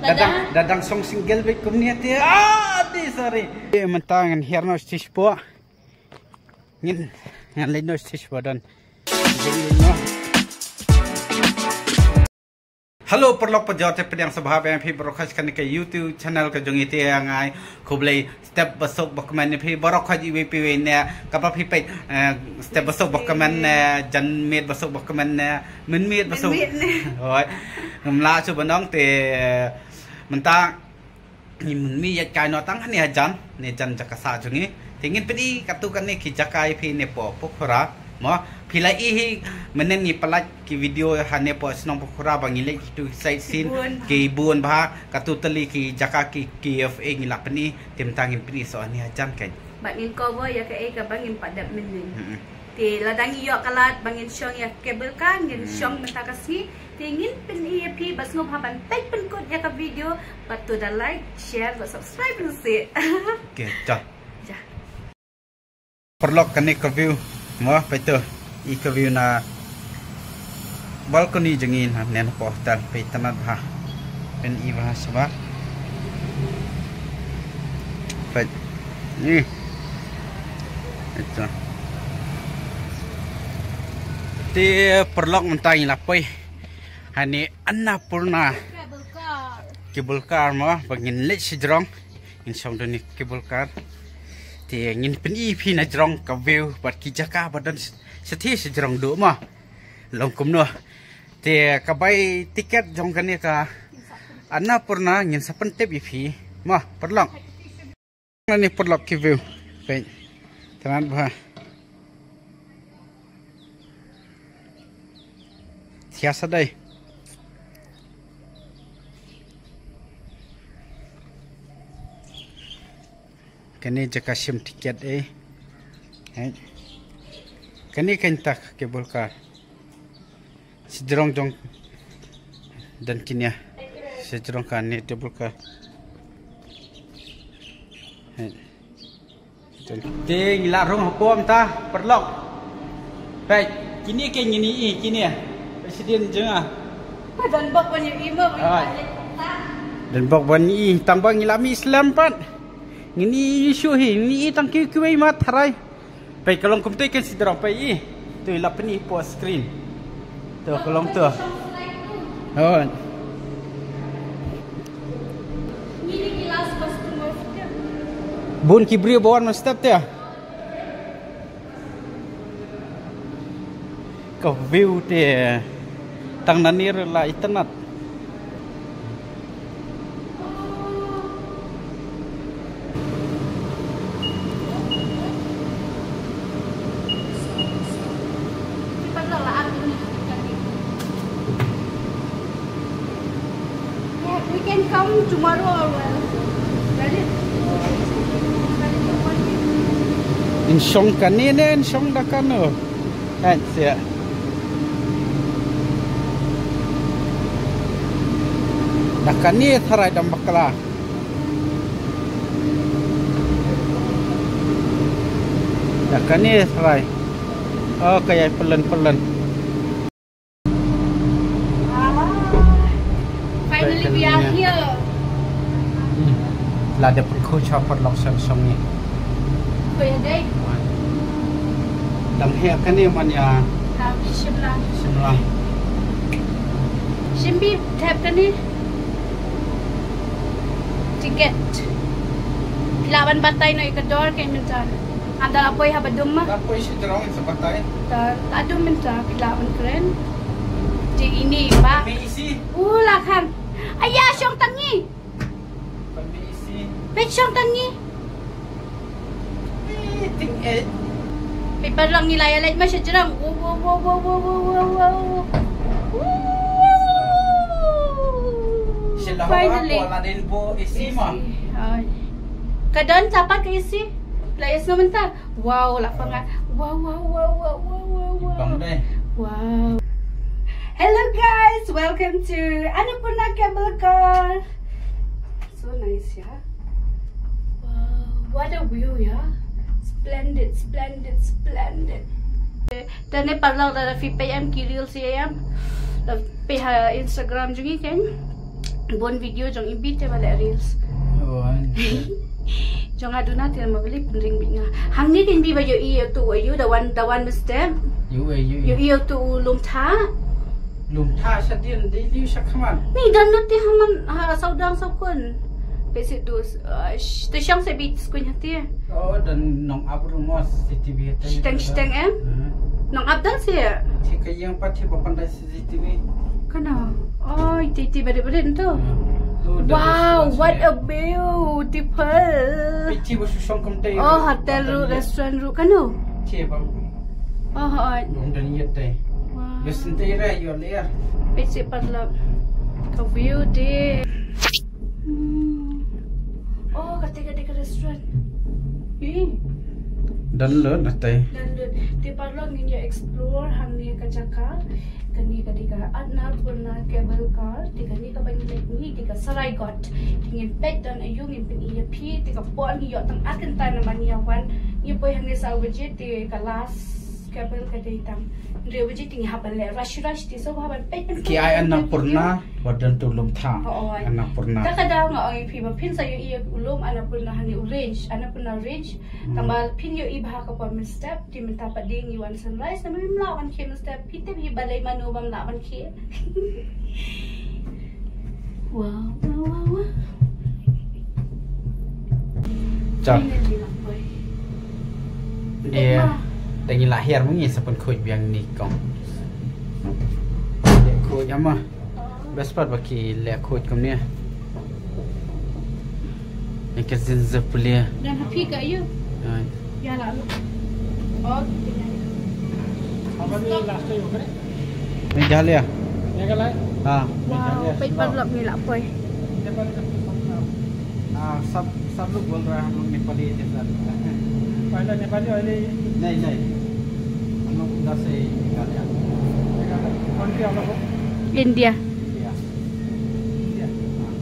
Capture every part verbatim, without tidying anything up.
Dadang, dadang song single beit kumne te. Ah, di sorry. Eh, mynta ngan hiar noh stage po. Ngin, ngan leit noh stage po don. Hello, paralok parajor te pdiang sngewbha ba ïa phi baroh khoit kane ka YouTube channel ka jong ite ïa ngai. Khublei step ba suk ba kmen ïa phi baroh khoit iwei pa iwei ne kaba phi peit, eh, step ba suk ba kmen ne jan miet ba suk ba kmen ne mynmiet ba suk. Mynmiet ne. Hoi. Ngam lah shu ban ong te, eh, mynta ngi mynmiet ïa kai noh tang ne jan ne jan jaka sah jong ngi. Te ngin pyni katto katne ki jaka ïa phi ne po Pokhara. Mo, phi la i hi mynne ngi pynlait ki video ha ne po shnong Pokhara ba ngi leit kitu site sien ki bun bha, katto tylli ki jaka ki K F A ngi la pyni, te mynta ngin pyni shuh ne hajan kan. Bad ngin cover ïa kaei kaba ngin pat dep mynne. Mm-mm. Te lada ngi ïoh ka lad ba ngin shong ïa cable car ngin shong mynta ka sngi. Te ngin pyni ïa phi bad sngewbha ban peit pynkut ïa ka video bad to da like, share bad subscribe ruh seh. Okay, ja. Ja. Paralok kane ka view. Mo, peit to. I ka view na balcony jong ngi na ne na po hotel peit tynnat bha. Pyni bha shuwa. Peit. Ni. Peit to. Te paralok mynta ngi la poi ha ne Annapurna cable car mo ba ngin leit sha jrong. Ngin shong don ne cable car. Te ngin pyni phi na jrong ka view bad ki jaka ba don shathie sha jrong duh mo. Long kumno. Te ka bai tiket jong kane ka Annapurna ngin sa pyntip ïa phi. Mo, paralok. Nani paralok ki view. Peit. Tynnat bha. Thia sa dei. Kane jaka shim tiket eh. Peit. Kane kan tak cable car. Sdrong jong dan kine. Sdrong kane cable car. Hei. Te ngi la rung hapoh mynta paralok. Peit kine ke ngin ïohi kine. President jong nga. Don bok ban ïohi mo. Don bok ban ïohi tang ba ngi la mih slem pat. Ngin ïohi shuh hi, ngin ïohi tang kiwei kiwei ma tharai. Peit ka long kumta kan sdrong peit i. To la pyni hapoh screen. To ka long to. Hooid. Bun ki briew ba wan mynstep te. Ka view te tang nangne ruh la itynnat. Yeah, we can come tomorrow or well. In shong kane ne in shong da kano. Kan sia. Da kane tharai dam bakla. Da kane tharai. Oh, ka ïai pyllen pyllen. Finally, we are here. Hmm. La dep khuid sha paralok sha shong ni. Khuid dei. Dang heh kane man ïa. Dang shim lang. Shim lang. Shim beit thep kane. Tiket. Phi lah ban batai noh ïa ka dor ka mynta. Ynda la poi haba dum ma. La poi shi jrong sa batai. Ta, la dum mynta phi lah ban kren. Te ine i bah. Me isi. U la khang. Aya shong tang ngi. Peit shong tang ngi. Peit paralok ngi la ïa leit ma sha jrong. Wow, wow, wow. Finally. Ka don sa pat ka isi. La ïa sngew mynta. Wow, la pang ah. Wow, wow, wow. Wow. Hello guys, welcome to Annapurna Cable Car. So nice, yeah. Wow, what a view, yeah. Splendid, splendid, splendid. Te ne paralok lada phi peit em ki reels ïa em. Lada phi ha Instagram jong ngi kan. Bun video jong i bit te ba leh reels. Oh, an. Jong nga duna te ma beli pynring bit nga. Hangne kin bi ba ïohi ïa tu ïa u da wan da wan mestep. Ïohi, ïohi. Ïohi ïa tu lum tha. Lum tha sha dien dei liu sha khmat. Ni dan lut te haman ha saw dang saw kun. Peit seh dus. Te shang seh bit skuin hati. Oh, dan nong ap rumo C C T V hati. Shiteng shiteng em. Hmm. Nong ap dan seh. Ti ka ïeng pat ti ba pandai C C T V. Kana? Oh, iti iti bade bade tu. Hmm. Oh, dan wow, restaurant what sini. A beautiful. Peit ti ba shu shong kum te. Oh, hotel ru, restaurant ru kano? Ti ba. Oh, oh. Nong dan ïa te. Wow. Bes te ra ïoh le. Peit seh paralok. Ka view te. Hmm. Oh, kata ka dei ka restaurant. Ih. Download na te. Download. Te paralok ngin ïa explore hangne ka jaka. Kane ka dei ka Annapurna cable car. Te kane kaba ngi leit ngi dei ka Saraighat. Te ngin peit don aïu ngin pyni ïa phi. Te ka por ngi ïoh tang ar kynta namar ngi ïa wan. Ngi poi hangne saw baje te ka last cable ka dei tang hynriew baje te ngi hap ban leh rush rush te sngewbha ban peit ban peit. Ki ai Annapurna. Ba don tu lum tha. Oh, oh. Annapurna. Ta ka daw nga ong ïa phi ba phin sa ïohi ïa u lum Annapurna hangne u range, Annapurna range. Hmm. Tang ba phin ïohi bha ka por mynstep, te mynta pat dei ngi wan sunrise, namar ngim lah ban khie mynstep, phi tip hi balei mano bym lah ban khie. Wow, wow, wow, wow. Chà. Finally lah poi. Dia, dah ngi lah hiar mengi sa pynkhuid biang ni kong. Khuid ama. Best part ba ki leh khuid kumne. Ïa ka zin za pule. Dan ha phi ka ïa. Ai. Ïa la lu. Oh, kita. Meghalaya. Meghalaya? Ha. Wow, peit paralok ngi la poi. Ah, सब, सब लोग बोल रहा है हम लोग नेपाली जैसा। पहले नेपाली, अहिले नहीं, नहीं। हम लोग उधर से मेघालय। मेघालय। कौन सी आप लोग? India. India। India। हाँ।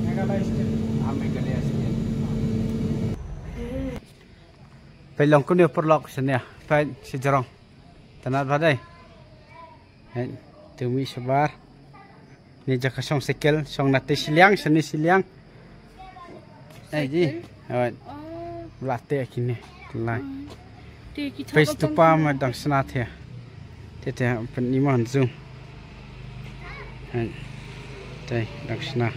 मेघालय state। हाँ, मेघालय state। Peit long kumne paralok shane, peit shajrong. Tang ba dei. Hei, tu mih shabar. Ni jaka shong cycle, shong na te shiliang, shane shiliang. Hei ji. Hei. Oh. Lah te kine. Lai. Hmm. Te ki thok. Peit stupa ma dang shna te. Te te pyni ma zoom. Hei. Te dang shna.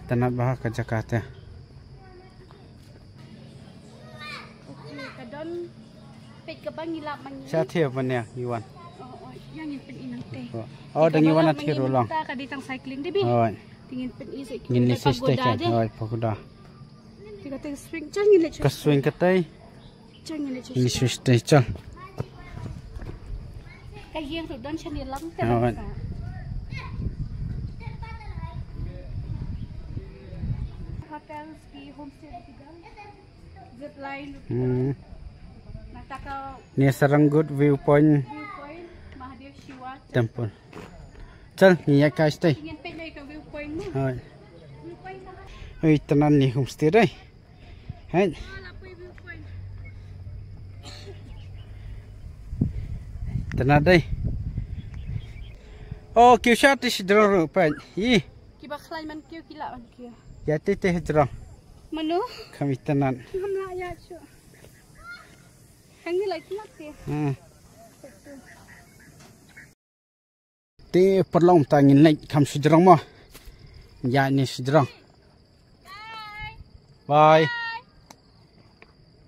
Tang ba ka jaka te. Okay, ka don peit kaba ngi lap ma ngi. Sha thiah ban ïa ngi wan. Oh, oh, ïa ngin pyni nangta. Oh, oh, da ngi wan na thiah ruh long. Ka dei tang cycling de bi. Oh. Te ngin pyni sa. Ngin leit sha pagoda. Oh, pagoda. Te ka swing, chal ngin leit. Ka swing katei. Chal ngin leit. Ngin leit sha te, chal. Ka ïing ruh don shane lang te. Oh. Hotels ki homestay ki don. Zip line. Hmm. Nangta ka. Ni Saranggut viewpoint. Viewpoint, Mahadev Shiva temple. Chal, ngi ïaid kai shatei. Ngin peit ïa ka viewpoint mo. Hoi. Viewpoint ka. Oi, tang ni homestay dei. Hei. Ah, la poi viewpoint. Tang dei. Oh, kiew sha te shajrong ruh peit. Ih. Kiba khlaiñ ban kiew ki lah ban kiew. Ïa te te shajrong. Mano? Kham itynnad. Ngam lah ïa shuh. Hangne lah itynnad te. Hmm. Te paralok mynta ngin leit kham shajrong mo. Ïa ne shajrong. Bye.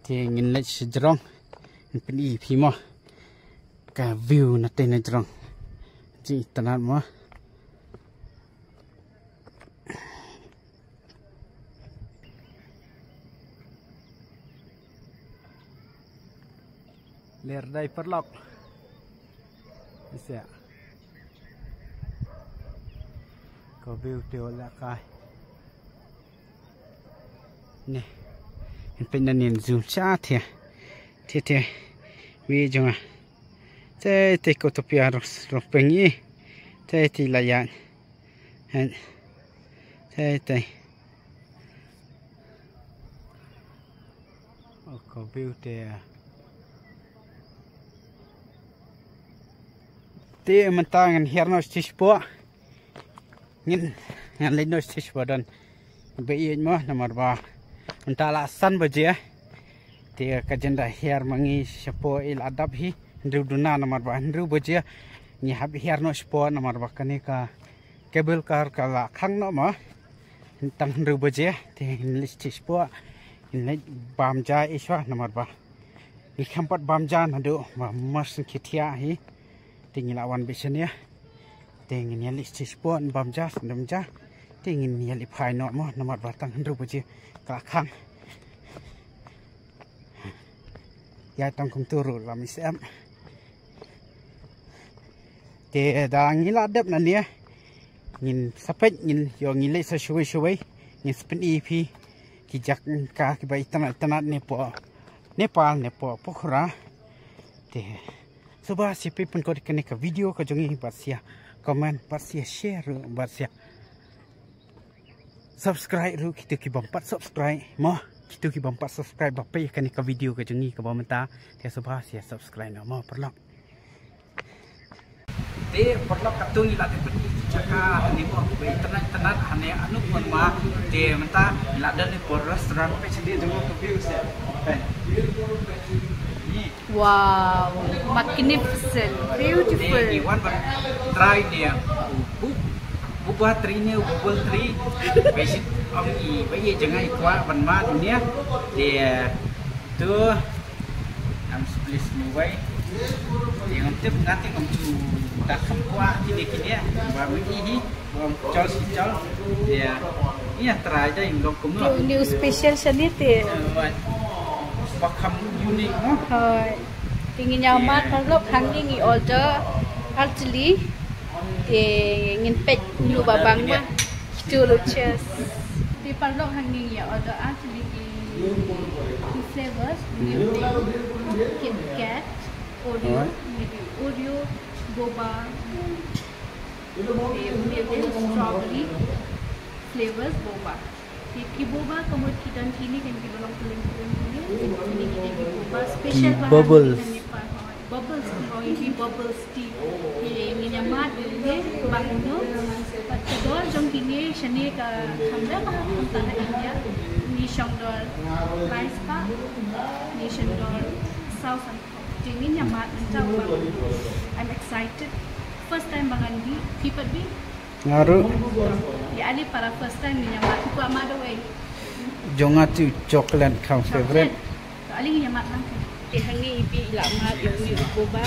Te ngin leit shajrong. Ngin pyni phi mo. Ka view na te na jrong. Jingïtynnad mo. Ler dei paralok. Ise. Ko view te wala kai. Ne. Pynna nin zoom sha te. Te te. Wi jong nga. Te te ko topia ros ros pengi. Te te la ya. Hen. Te te. Oko view te. Te mynta ngan hiar noh shi spot. Ngin, ngan leit noh stage ba don. Ba ïeit mo namar ba mynta la san baje. Te ka jingda hiar ma ngi shapoh i la dap hi. Hynriew duna namar ba hynriew baje ngi hap hiar noh shapoh namar ba kane ka cable car ka la khang noh mo. Tang hynriew baje te ngin leit stage shapoh. Ngin leit bam ja i shwa namar ba ngi kham pat bam ja naduh ba mar shen ki thiah hi. Te ngi la wan bishnia. Te ngin ïa leit stage shapoh bam ja sdem ja. Te ngin ïa leit phai noh mo namar ba tang hynriew baje ka la khang. Ïa tang kumtu ruh lam i sem. Te da ngi la dep na ne. Ngin sa peit ngin ïoh ngi leit sa shawei shawei. Ngin sa pyni phi ki jaka kiba itynnat itynnat ne poh Nepal ne poh Pokhara. Te sngewbha sa peit pynkut kane ka video ka jong ngi bad sa comment bad sa share ruh bad sa subscribe ruh kito ki bym pat subscribe mo. Kito ki bym pat subscribe ba peit kane ka video ka jong ngi kaba mynta. Te sngewbha sa subscribe noh mo paralok. Te paralok katto ngi la dep pyni jaka hangne mo ba itynnat itynnat hangne Anup Verma. Te mynta ngi la don hapoh restaurant. Peit shane jong ka view sha. Peit. Ni. Wow, magnificent, beautiful. Te ngi wan ban try ne. Bu, bu ba try ne, bu ba try. Peit shi, ong i ba ïa jngai kwah ban mad ne. Te tu. Am split ni wei. Yang tip ngati ngam tu. Tak kam kwah kini kini. Ba mui hi. Ba chol si chol. Ya. Ïa try dai ngam kum lo. New special shane te. Ba kam unique mo. Hoi. Te ngin ïa mad paralok hangne ngi order artylli. Te ngin peit ïa ba bang ma. Kito ruh cheers. Te paralok hangne ngi ïa order artylli ki, ki flavors, ngi ïa Kit Kat, Oreo, ngi ïa Oreo, boba. Te ngi ïa strawberry flavors boba. Ki, ki boba ka mut ki don kine kan kiba long kylleng kylleng kine. Kine ki dei ki boba special ba bubbles. Bubbles, ki ong ïa ki bubbles tea. Ki ngin ïa mad ïa kine ba kumno. Bad ka dor jong kine shane ka kham da ba kham tang ha India. Ngi shong dor lai spah. Ngi shong dor saw san. Te ngin ïa mad mynta ba. I'm excited. First time ba ngan dih. Phi pat dih? Nga ruh. Ïa ale para first time ngi ïa mad, phi kwah mad wei? Jong nga tu chocolate kham favorite. To ale ngi ïa mad lang. Te hangne i Pi i la mad ïa une u boba.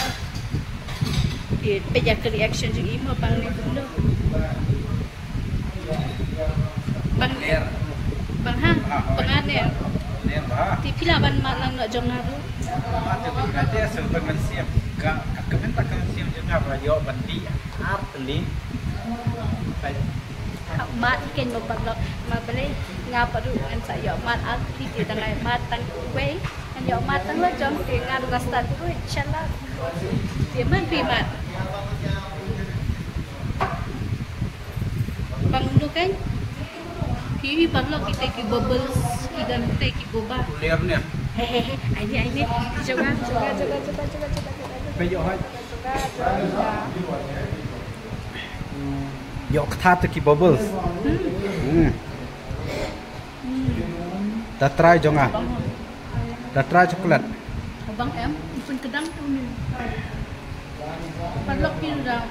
Te peit ïa ka reaction jong i mo bang ne kumno. Bang ne. Bang ha, bang ne. Te phi lah ban mad lang noh jong nga ruh. Mad jong nga te shu ban mynsiem. Ka, ka kmen ta ka mynsiem jong nga ba ïoh ban dih. Ar tylli. Mad ken mo paralok ma balei nga pat ruh ngan sa ïoh mad ar tylli te dang ai mad tang wei ngan ïoh mad tang la jong te nga ruh nga stad ruh inshallah. Te mad phi mad. Bang nu kan. Ki paralok kita ki bubbles ki dan kita ki boba. Ler ne. Hehehe. Ai ni ai ni. Coba coba coba coba coba coba. Pe ïoh hai. Ïoh kata tu ki bubbles. Hmm. Da try jong nga. Da try chocolate. Bang em, ipun kedang tu ni. Paralok ki da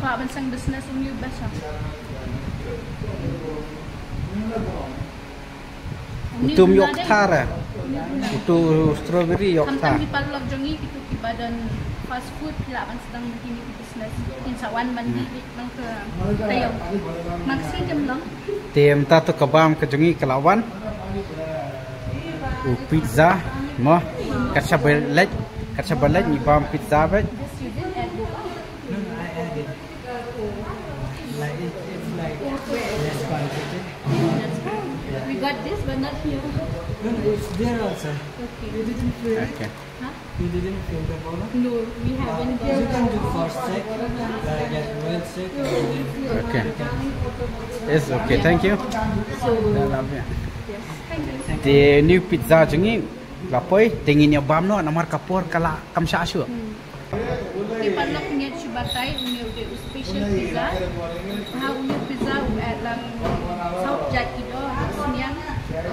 ka ban sang business uni best. Utu ym ïoh kata re. Utu strawberry ïoh kata. Samtang ki paralok jong ngi kitu ki ba don fast food ki lah ban sdang bad kine ki business. Kin sa wan mandi bad nang ka taïew. Maksi kem long. Te mynta tu ka bam ka jong ngi ka la wan. U pizza mo. Kat shaba leit, kat shaba leit ngi bam pizza bad. No, no, I added. Like it, it's like less quantity. We got this, but not here. No, no, it's there also. Okay. You didn't feel it? Okay. Huh? You didn't feel the bowl? No, we haven't got. You can do first check, uh, get oil check, and then. Okay. It's okay, thank you. So, I love you. Yes, thank you. Te new pizza jong ngi. La poi, te ngin ïa bam noh, namar ka por ka la kam shah shuh. Hmm. Te paralok ngi ïa shu batai, une u dei u special pizza. Ha, une u pizza, u Saw jait ki doh, sniang,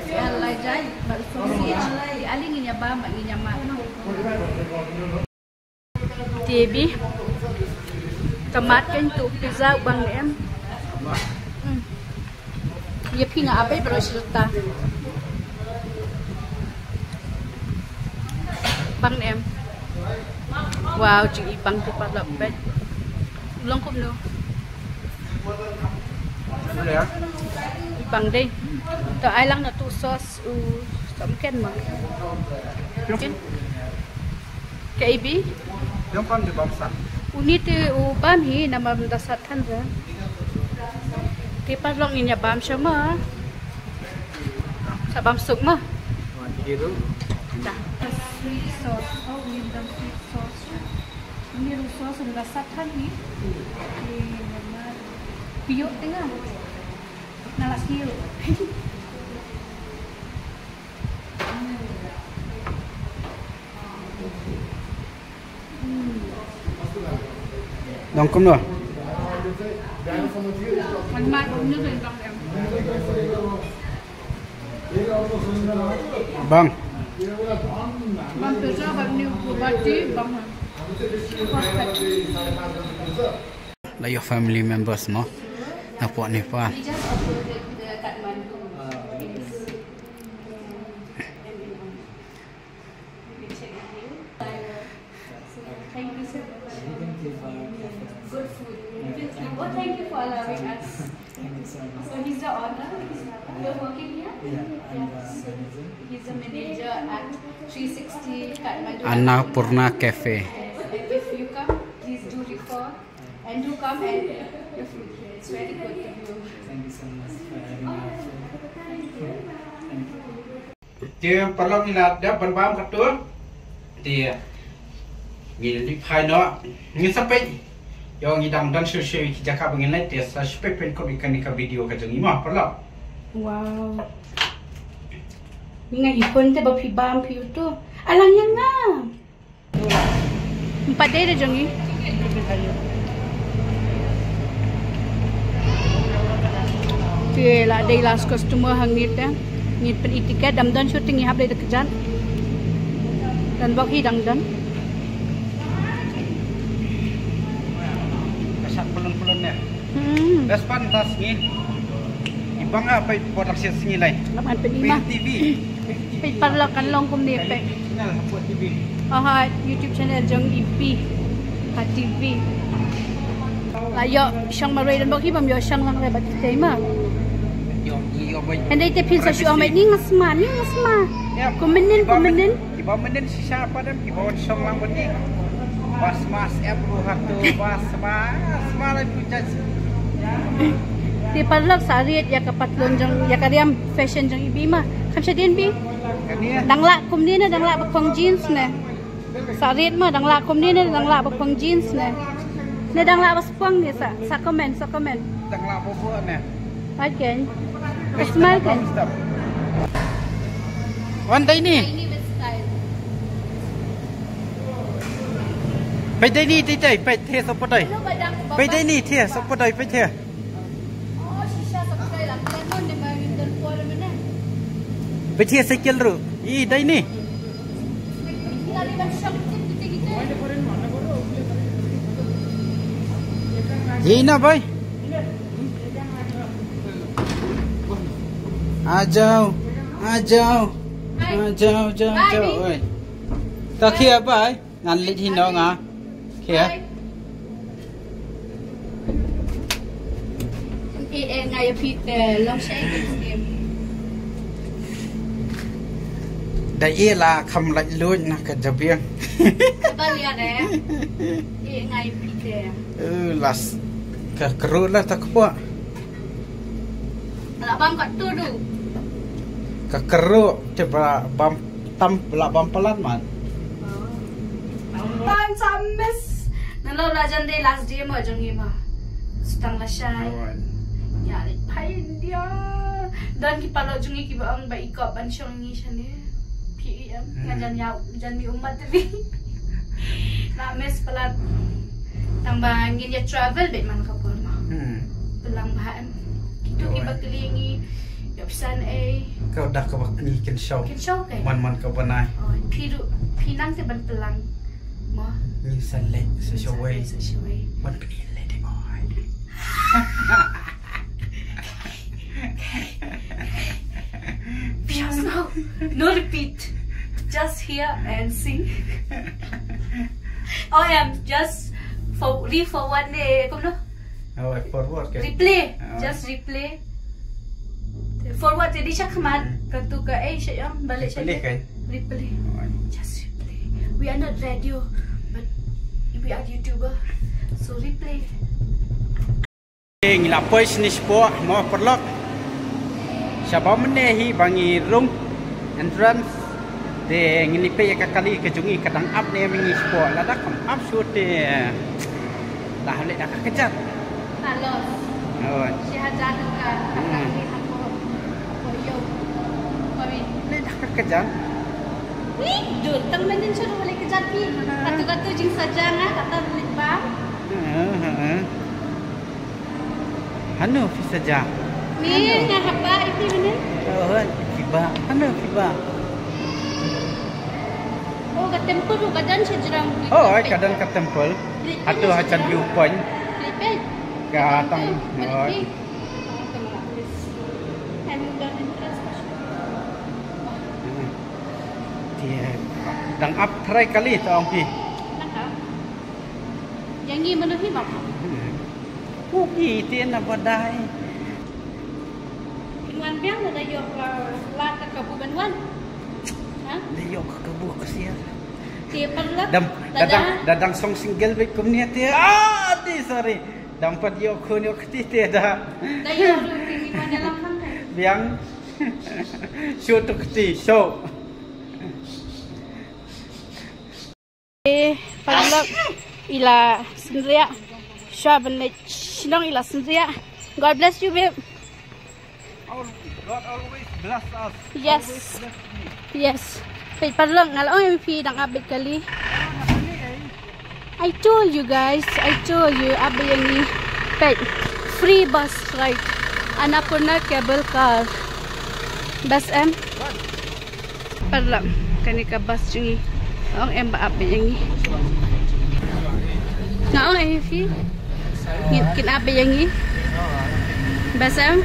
sniang lai jait, bad sausage, ki ali ngin ïa bam, bad ngin ïa mad. Te bi. Ka mad kan tu pizza bang em. Hmm. Ïa phi nga abai bro sirta. Bang em. Wow, jing i bang tu parlok bet. Long kumno. Boleh ya? I bang dei. To ai lang na tu sauce u tom ken ma. Ken. Ka ibi? Yang pan di bam sat. Uni te u bam hi namar da sat than ra. Te parlok ngin ïa bam sha ma. Sa bam suk ma. Wan hiru. Da. Sweet sauce. Oh, ngin dam sweet sauce. Uni ru sauce da sat than hi. Ni namar. Piok tengah. Na la siu. Dong kumno? Bang. Bang tu sa bang ni bupati bang. La ïoh family members mo. Na pok ni pa. Thank you so much. Good food. Well, thank you for allowing us. Thank you so much. So he's the owner. You're working here? Yeah, I'm the manager. He's the manager at three sixty Kathmandu. Annapurna Cafe. If you come, please do refer and do come and your food. It's very good to you. Thank you so much for having our food. Thank you. Thank you. Te parlok ngi la dep ban bam katto. Te ngi la dep phai noh. Ngi sa peit. Ïoh ngi dang don shuh shuh ki jaka ba ngin leit te sa shu peit peit kum ïa kane ka video ka jong ngi mo parlok. Wow. Ngi nga i pun te ba phi bam phi uto. Alang ïa nga. Empat dei da jong ngi. Te la dei last customer hangne te. Ngi pyn-i tiket dam don shooting ngi hap dei da kjat. Dan bok hi dang don. Ka sat pulun pulun ne. Hmm. Best pan tas ngi. Ibang apa production sngi lai. Laban pyn-i ma. Peit parlok kan long kumne peit. Aha, YouTube channel jong Ipi ha T V. La ïoh shong marwei don bok hi bam ïoh shong lang re bad kita ma. Hynrei te phin sa shu ong bad ni nga sma ni nga sma. Kumne kumne. Kiba mynnin shisha pat em kiba wan shong lang bad ni. Bas mas em ruh hatu bas mas mas lai pun judge. Te parlok sa rit ïa ka patlun jong ïa ka riam fashion jong Ibi ma. Kham shadien Bi. Dang lah kumne ne dang lah ba khong jeans ne. Sa rit ma dang lah kumne ne dang lah ba khong jeans ne. Ne dang lah ba spong ne sa sa comment sa comment. Dang lah ba buh ne. Ai ken. Smile ken. Wan dei ni. Peit dei ni, dei dei, peit the sopot dei. Peit dei ni, the sopot dei, peit the. Peit the cycle ruh. I dei ni. Ye na bai. A jao, a jao, a jao, jao, jao, oi. Ta khia bai, ngan leit hi no nga. Khia. Eh, eh, nga ïa phi, eh, long sha ïa ki skim. Da ïa la kham lait luid na ka jabiang. Ka bal ïa re. Eh, nga ïa phi te. Eh, las ka kru la ta kpua. La bam ka tu du. Ka kru te ba bam tam la bam palat man. Tan sa miss. Nalo la jan dei last day mo jong ngi ma. Sutang la shai. Ïa le phai India. Don ki paralok jong ngi kiba ong ba i kop ban shong ngi shane. P E M. Nga jan ïa jan mi ummat te bi. La miss palat. Tang ba ngin ïa travel bad man ka por ma. Pelang ba em. Tu ki ba kylli ngi ïa pisa ei. Ka da kaba ngi kynshew. Kynshew kai. Man man ka bnai. Oh, phi ruh, phi nang te ban pynlang. Mo. Ngi sa leh sa shawei. Sa shawei. Ban pyni leh dei oi. Just no, no repeat. Just hear and sing. Oh, em, just for, re-forward ne, kumno? Oh, forward ke? Replay. Oh. Just replay. Forward te dei sha khmat, hmm, katu ka ei sha ïam, ba leh sha replay ïam. Replay. Oh. Just replay. We are not radio, but we are YouTuber. So replay. Ngi la poi shane shapoh mo paralok. Shaba mynne hi ba ngi rung entrance. Te ngin ïa peit ïa ka kali ka jong ngi ka dang ap ne em ngi shapoh. Lada kam ap shuh te da leh da ka kjat. Ka loss. Oh. Shi hajar tyngka. Hmm. Kata ngi hapoh, hapoh ïew. Kami. Leh da ka kjat. Ni dur tang mynnin shuh leh kjat ki. Katu katu jingsaja nga kata leh ba. Heeh, heeh. Hano phi saja? Ni nga haba iti mene? Oh, kiba. Hano kiba? Oh, ka temple ruh ka don sha jrong. Oh, ai ka don ka temple. Hato ha jan viewpoint. Ka tang. Oh. Dang ap trai kali ta ong phi. Ïa ngi mano hi mama? Pu ngi te na badai. Kin wan biang da ïoh la ka kabu ban wan. Ha? Da ïoh ka kabu ka sia. Te paralok. Dam dadang dadang song single bek kumne te. Ah, di sorry. Dam pat ïoh khun ïoh kti te da. Da ïoh ruh kin wan dalam hangkai. Biang. Show to kti, show. Eh, paralok ila sngewthuh. Shuwa ban leit shnong ila sngewthuh. God bless you, babe. God always bless us. Yes. Always bless me. Yes. Peit paralok nga la ong ïa phi dang ap beit kali. I told you guys, I told you, ap beit ïa ngi. Peit, free bus ride. Annapurna cable car. Best em? Paralok, kane ka bus jong ngi. Ong em ba ap beit ïa ngi. Nga ong ïa phi. Ngi kin ap beit ïa ngi. Best em?